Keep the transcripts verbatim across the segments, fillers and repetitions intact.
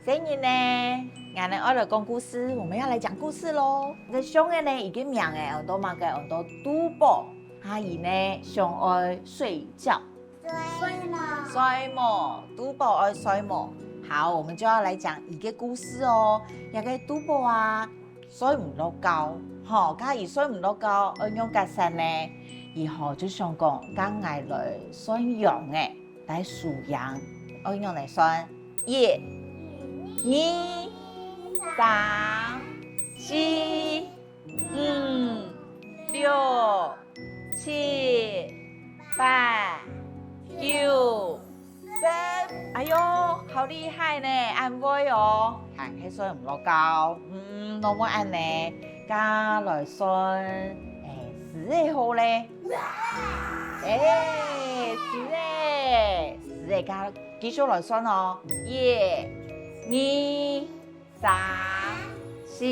細人呢，𠊎等愛來講故事，我們要來講故事囉。這上个呢，佢个名仔安到麼个？安到杜甫，佢呢，想愛睡覺。睡目。睡目，杜甫愛睡目。好，我們就要來講佢个故事哦。這个杜甫啊，睡毋落覺，吼，該佢睡毋落覺，愛仰結煞呢？佢吼就想講，該𠊎來算羊仔，來數羊，愛仰來算？一、二、三、四、五、六、七、八、九、十。哎喲，好厲害呢，恁會哦！還係睡毋落覺。嗯，仰會恁呢？該來算，欸，獅仔好咧。欸，獅仔，獅仔，該繼續來算哦。一、二、三、四、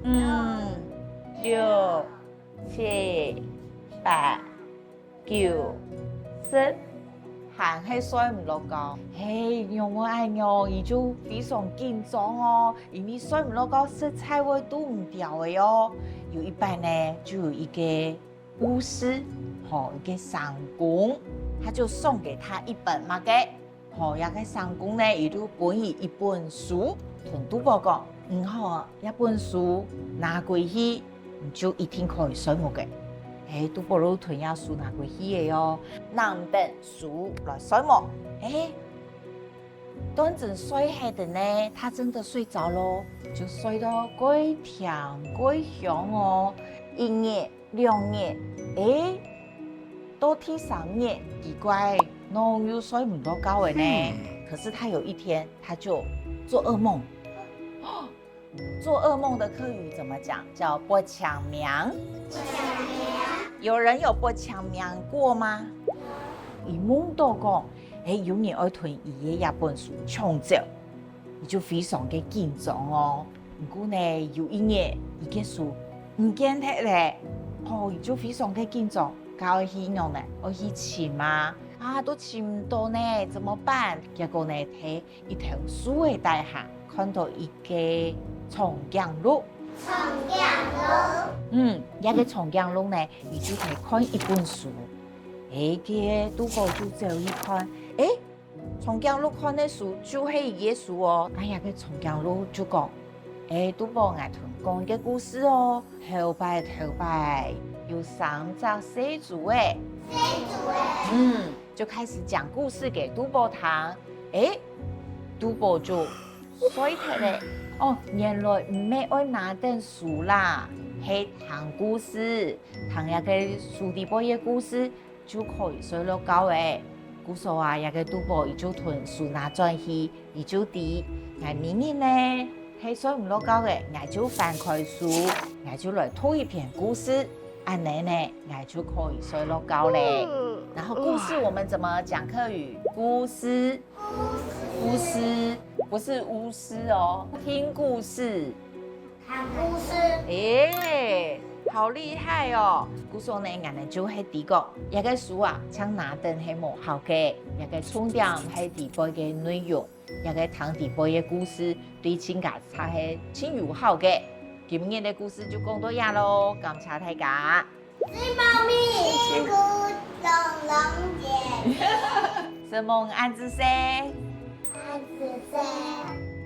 五、六、七、八、九、十，還係睡毋落覺。嘿，仰會恁樣，佢就非常緊張哦，因為睡毋落覺實在會堵毋牢个哦。有一擺呢，就有一個巫師，吼，一個神官，他就送給他一本麼个？ 吼，這個神官呢，佢就分佢一本書，同杜甫講：「你吼，這本書拿歸去，你就一定可以睡目个。」嘿，杜甫就同這書拿歸去了喲，拿等書來睡目。嘿，當真睡忒个呢，他真的睡著囉，就睡到蓋甜蓋香哦。一日 兩日，欸，到第三日，奇怪，仰又睡毋落覺了呢？可是他有一天，他就做噩夢。做噩夢的客語怎麼講？叫發青夢。有人有發青夢過嗎？佢夢到講，欸，有人愛同佢个這本書搶走。 佢就非常个緊張哦。毋過呢，有一日，佢个書毋見忒了，吼，佢就非常个緊張，該愛去仰呢？愛去尋啊，啊，都尋毋到呢，怎麼辦？結果呢，在一頭樹个底下，看到一個長頸鹿。長頸鹿。嗯，這個長頸鹿呢，佢就在看一本書。欸，該杜甫就走去看，欸， 長頸鹿看个書就係佢个書哦。哎呀，該長頸鹿就講：「欸，杜甫，𠊎同你講一個故事哦。頭擺頭擺，有三隻細豬仔。」細豬仔。嗯，就開始講故事給杜甫聽。欸，杜甫就睡忒了。哦，原來毋係愛拿等書啦，係聽故事，聽這個書裡背个故事， 就可以睡落覺了。故所啊，這個杜甫佢就同書拿轉去，佢就知，𠊎明日呢，係睡毋落覺了，𠊎就翻開書，𠊎就來讀一篇故事，恁呢呢，𠊎就可以睡落覺了。然後故事我們怎麼講客語？故事，故事，不是巫師哦，聽故事。 聽故事。欸，好厲害哦！故所呢，𠊎等就係知講，這個書啊，淨拿等係無效个，這個重點係裡背个內容，這個聽裡背个故事，對自家正係盡有效个。今日个故事就講到這囉，感謝大家。 睡目，睡目，龍龍姐姐。睡目恁仔細。恁仔細。